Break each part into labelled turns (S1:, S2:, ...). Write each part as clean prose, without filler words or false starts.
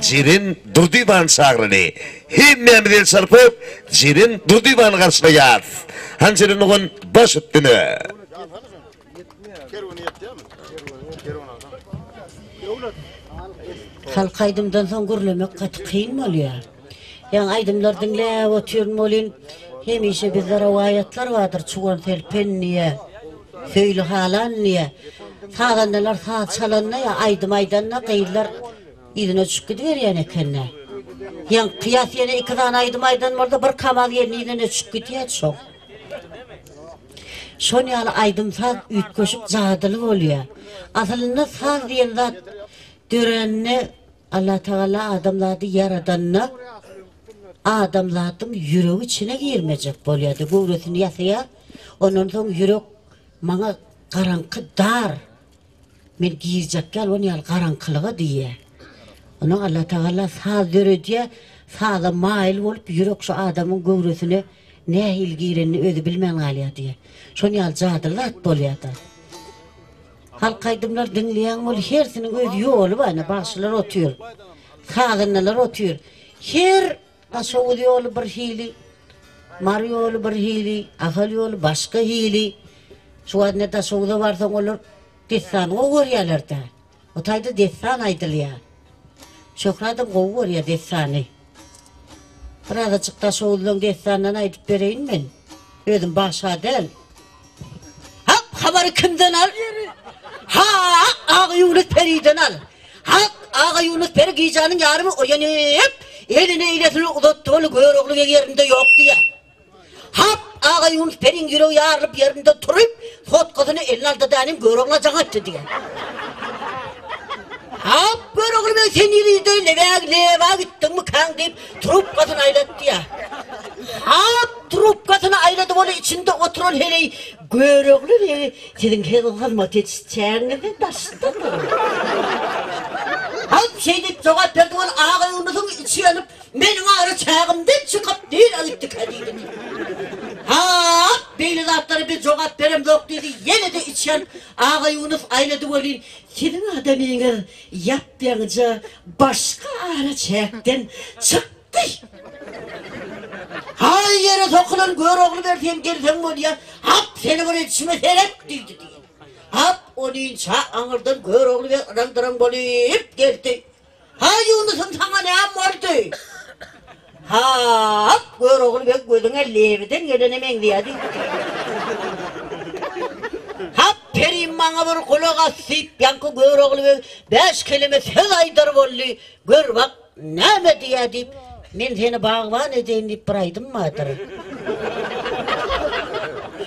S1: Jeren Durdyýewany çagyraly. Hemmämiz el çarpyp, Jeren Durdyýewany garşylaýarys. Hany Jeren dogan, baş üstüne.
S2: Halk aýdymdan soň gürlemek gaty kyn bolýar. Ýaňy aýdymlar diňläp otyryn welin, hemişe bizde rowaýatlar bardyr, Çuwan selpen diýýär, Söýli halan diýýär. Sazandalar saz çalanda ýa aýdym aýdanda gyzlar yzyna düşüp gidiberýän ekeni. Ýaňky Kyýas ýene iki sany aýdym aýdan bolsa, bir kamaz gelin yzyna düşüp gidýärdi şoň. Şon ýaly aýdym-saz üýtgeşik jadyly bolýar. Aslynda saz diýen zat dörände Allatagala adamzady ýaradanda adamzadyň ýüregi içine girmejek bolýardy, göwresini ýasaýar. Ondan soň ýürek maňa garaňky dar, Men girjek däl on ýaly garaňkylyga diýýär. Ondan Allatagala saz döredýär, saza maýyl bolup ýürek şu adamyň göwresine nähili girenini özi bilmän galýar diýýär. Şon ýaly jadyly zat bolýar-da. Halk aýdymlar diňleýäň bol hersiniň öz ýoly bar ine bagşylar otyr. Sazandalar otyr. Her Daşoguz ýoly bir hili, Mary ýoly bir hili, Ahal ýoly başga hili. Şu wagt ine Daşoguza barsaň olar dessany gowy görýärler-dä. O taýda dessan aýdylýar. Şöhradam gowy görýär dessany. Birazajyk Daşoguzlaň dessandan aýdyp bereýin men. Özüm bagşa däl. Hak habary kimden al? Ha-ak Agaýunus periden al. Hak Agaýunus peri gijäniň ýarymy oýanyp, elini eýlesine uzatdy, ol Görogly beg ýerinde ýok diýýär. Hak Agaýunus periň ýüregi ýarylyp ýerinden turup, sotkasyny eline aldy dänim Görogla jaň etdi diýýär. Hak Görogly beg sen nirede lebäg leba gitdiňmikäň diýip, trubkasyny aýlady diýýär. Hak trubkasyny aýlady ol içinde oturan heleý Görogly begi siziň hyzmat ediş çägiňizden daşdadyr. Hak şeýdip jogap berdi ol Agaýunusyň içi ýanyp, meniň ara çägimden çykyp nirä gitdikä diýdi. Hak beýle zatlara biz jogap beremzok diýdi, ýene-de içi ýanyp Agaýunus aýlady welin siziň adamyňyz ýap-ýaňyja başga ara çäkden çykdy. Haý, ýere sokulan Görogly ber sen gelseň bolýa, hap, seni bir edişime seret diýdi diýýär. Hap, onynça aňyrdan Görogly beg yrandyran bolup geldi. Haý, Ýunusym saňa näme boldy? Hap, Görogly beg gözüňe lebiden gelene meňzeýär diýdi. Hap, perim maňa bir gulak as diýip, ýaňky Görogly beg bäş keleme söz aýdar boldy. Gör bak, näme diýýär diýip, men seni bagban edeýin diýip bir aýdym bardyr.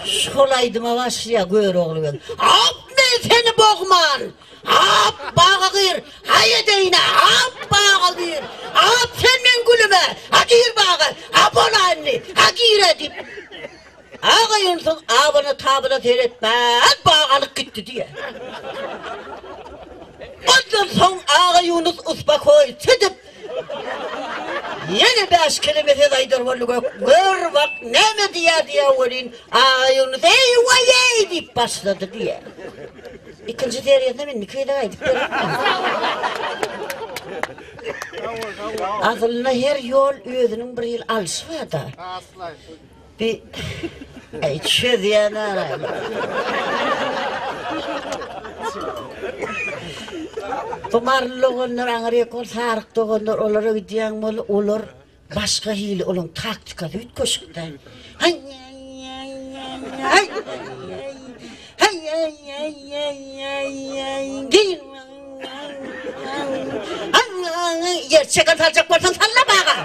S2: Şol aýdyma başlaýar Görogly beg. Hap, men seni bogman! Hap, baga gir! Haý edeýin-ä! Hap, baga gir! Hap, sen meň gülüme! Ha gir baga! Ha bola indi! Ha gir-ä diýip, Aga Ýunsuň abyna-tabyna seretmän baga alyp gitdi diýýär. Ondan soň Aga Ýunus uspakoýit edip, ýene bäş keleme söz aýdar boldy gök, gör bak näme diýýär diýýär welin, Aga Ýunus eý waý-eý diýip başlady diýýär. Ikinji seriýasyny men indiki gezek aýdyp bererin. Aslynda her ýol özüniň bir hili alşy bar-da. Bi Äý çözýän-ä. Bu maryly doganlar aňryk ol saryk doganlar olara gidýäň bol olar başga hili olaň taktikasy üýtgeşik-dä. Ýer çeken saljak bolsaň salla baga.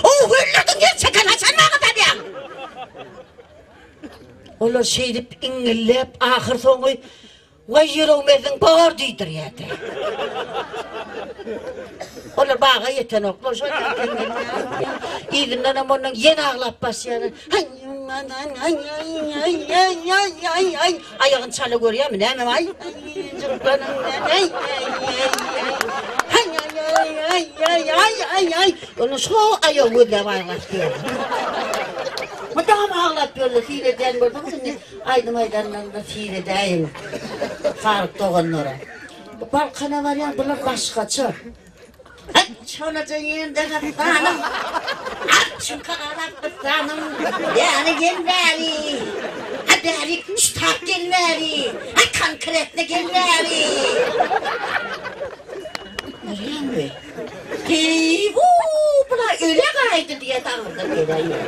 S2: Ow, öldürdiň ýer çeken haçan baga salýaň? Olar şeýdip iňňilläp ahyrsoňy Waý ýüregim ezdiň bor diýdirýärdi. Olar baga ýetenoklar şol Yzyndanam ondan ýene aglap başlaýarlar. Aýagyny çala görýärmi näme aý Onda şo aýagy gözläp aglaşýar. Mydama aglaşýar. Aglap ýörler, syn edýän bolsaňyz indi aýdym aýdanlarynda syn edäýiň saryk doganlara. Bu Balkana barýan bular başgaça. Aý, çolaja ýerde hassanyň, At çünki Gazagystanyň, Bäri gel bäri, A bäri ştab gel bäri, A konkretno gel bäri. Görýäňmi? Heý-huu, bular öle gaýdy diýýär aňyrdan geläýýär.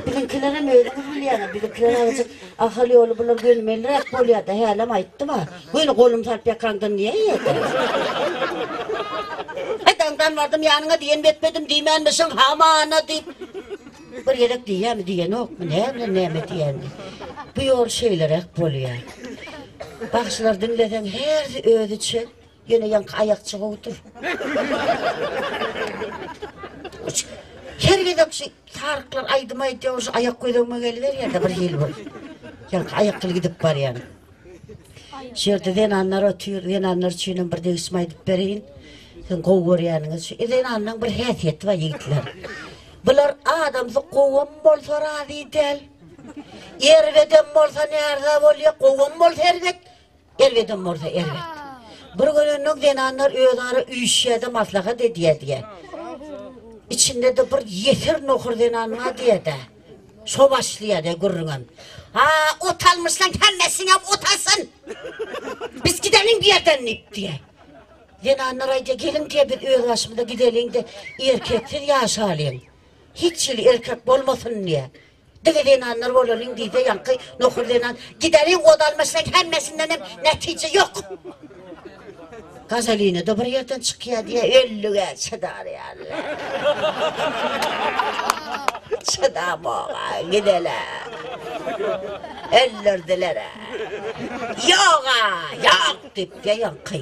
S2: Biziňkilerem özüňiz bilýäňiz, biziňkiler azajyk Ahal ýoly bular gönümeliräk bolýar-da, hälem aýtdym-a. Göni golum salyp ýakaňdan diýäýýär-dä. Aý, daňdan bardym ýanyňa diýen etmedim diýmänmişiň, hamana diýip. Bir gezek diýýärmi, diýenokmy, näme bilen näme diýenini. Bu ýol şeýleräk bolýar. Bagşylar diňleseň hersi özüçe, ýöne ýaňky aýakçy gowudyr. Her gezek şu Saryklar aýdym aýdýar, şu aýak göz öňüme geliberýär-de bir hili bir. Ýaňky aýakly gidip barýan. Şu ýerde zenanlar otyr, zenanlar üçinem bir degişme aýdyp bereýin. Siziň gowy görýäniňiz şu. E, zenanlaň bir häsiýeti bar ýigitler. Bular adamsy gowam bolsa razy däl. Erbedem bolsa närza bolýar, gowam bolsa erbet, Erbedem bolsa erbet. Bir gün zenanlar özara üýşýär-de maslahat edýär diýýär. Içinde-de bir ýeser nohur zenan bar diýýär-de. Şo başlaýar diýýär gürrüňem. Ha, ot almyşlaň hemmesinem ot alsyn. Biz gideliň bu ýerden diýip diýýär. Zenanlar aýdýar, geliň diýýär biz öz başymyza gideliň-de erkeksiz ýaşalyň. Hiç hili erkek bolmasyn diýýär. Diňe zenanlar bolalyň diýse ýaňky nohur zenan gideliň ot almaşlaň hemmesindenem netije ýok. Gazalinada bir ýerden çykýar diýýä öllüge çydar ýaly. Çydamok-a gidele. Öldürdiler-ä. Ýog-a, ýok diýip diýýä ýaňky.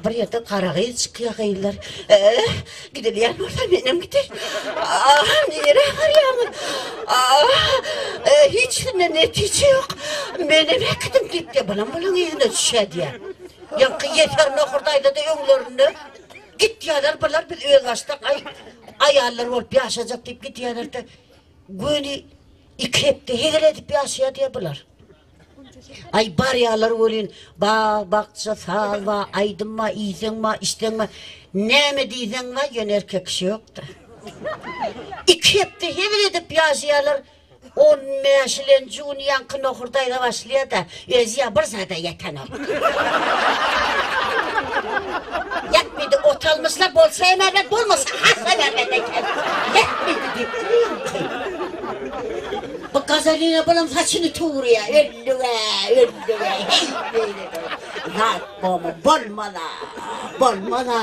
S2: Bir ýerde gara gyz çykýar gyzlar. Eh, gidilýän bolsa menem gideýin. Ah, nirä barýaňyz? Ah, eh, hiçsinde netije ýok. Menem äkidiň diýip diýýär. Bulam bulaň yzyna düşýär diýýär. Ýaňky ýeser nohur daýza-da öňlerinde gitýärler bular biz özbaşdak aý aýallar bolup ýaşajak diýip gidýärler-de göni iki hepde hezil edip ýaşaýar diýýär bular. Aý barýalar welin, bag, bakja, saz bar, aýdym bar, iýseň bar, içseň bar. Näme diýseň bar, ýöne erkek kişi ýok-da. Iki hepde hezil edip ýaşaýarlar. On bäşilenji gün ýaňky Nohur daýza başlaýar-da, özi-ä bir zada ýetenok. Ýatmydy, ot almyşlar, bolsa hem erbet, bolmasa hasam erbet eken. Ýatmydy diýipdir ýaňky. Bu Gazalina bulam saçyny tüwürýär, öldüg-ä, öldüg-ä, heý, beýle bir zat bormy, bolmaz-a, bolmaz-a.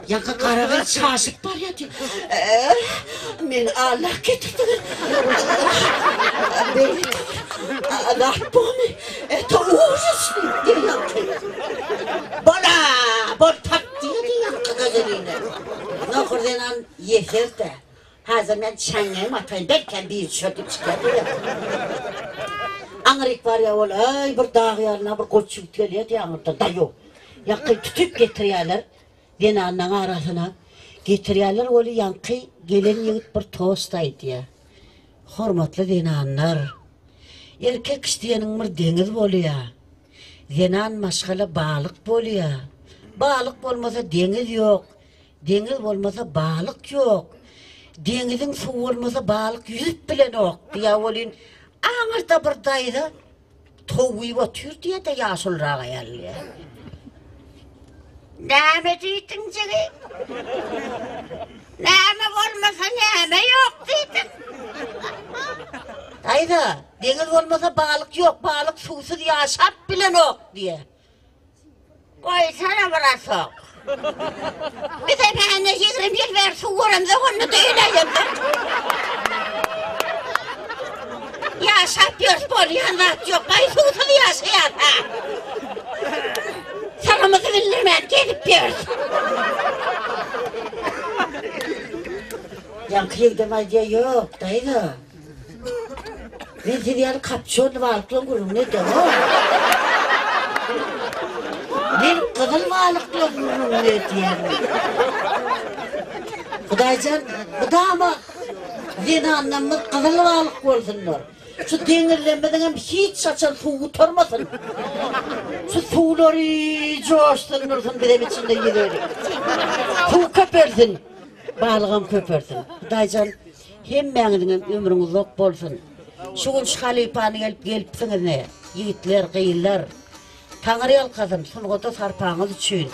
S2: Ýaňky gara gyz çaşyp barýar diýip, meni Allah getirdi. Beýle bir zat bormy, это ужас diýip, ýaňky. Bol-a, bol tap diýdi ýaňky Gazalina. Nohur zenan ýeser-dä. Häzir men çeňňegimi ataýyn, belkem biri düşer diýip çykýar diýýär. Aňryk barýar ol, äý, bir dag ýalyna bir goç ýigit gelýär diýýär aňyrdan, daýaw. Ýaňky tutup getirýärler zenanlaň arasyna. Getirýärler weli ýaňky gelen ýigit bir tost aýdýar. Hormatly zenanlar, erkek kişi diýeniň bir deňiz bolýar. Zenan maşgala balyk bolýar. Balyk bolmasa deňiz ýok. Deňiz bolmasa balyk ýok. Deňiziň suwy bolmasa balyk ýüzüp bilenok diýýär welin, aňyrda bir daýza towuýyp otyr diýýär-de ýaşulurak aýal diýýär. Näme diýdiň jigim? Näme bolmasa näme ýok diýdiň? Daýza, deňiz bolmasa balyk ýok, balyk suwsuz ýaşap bilenok diýýär. Goýsana brasok. Bizem hany 20 ýyl bäri suw göremzok, onda-da öläýemzok. Ýaşap ýörüs bolýan zat ýok, baý suwsuz ýaşaýas-a. Syrymyzy bildirmän gezip ýörüs. Ýaňky ýigdem aýdýar, ýok, daýza. Men siz ýaly kapçony balyklaň gürrüňini edemok. Men gyzyl balyklaň gürrüňini edýän. Hudaýjan, mydama. Zenanlarymyz gyzyl balyk bolsunlar. Şu deňizlerimiziňem hiç haçan suwy gutarmasyn. Şu suwlary joşsun dursun bizem içinde ýüzeli. Suw köpelsin, balygam köpelsin. Hudaýjan hemmäňiziňem ömrüňiz uzak bolsun. Şu gün şu halypany gelip gelipsiňiz ne, ýigitler, gyzlar. Taňry ýalkasyn sungata sarpaňyz üçin.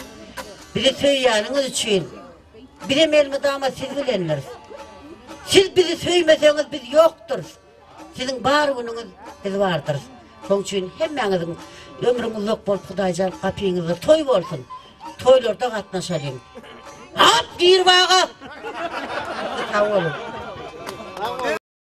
S2: Bizi söýýäniňiz üçin. Bizem elmydama siz bilendiris. Siz bizi söýmeseňiz biz ýokdurys. Siziň bar günüňiz biz bardyrys. Şoň üçin hemmäňiziň ömrüň uzak bolup Hudaýjan gapyňyzda toý bolsun. Toýlarda gatnaşalyň. Hap Girbaga! Sag boluň.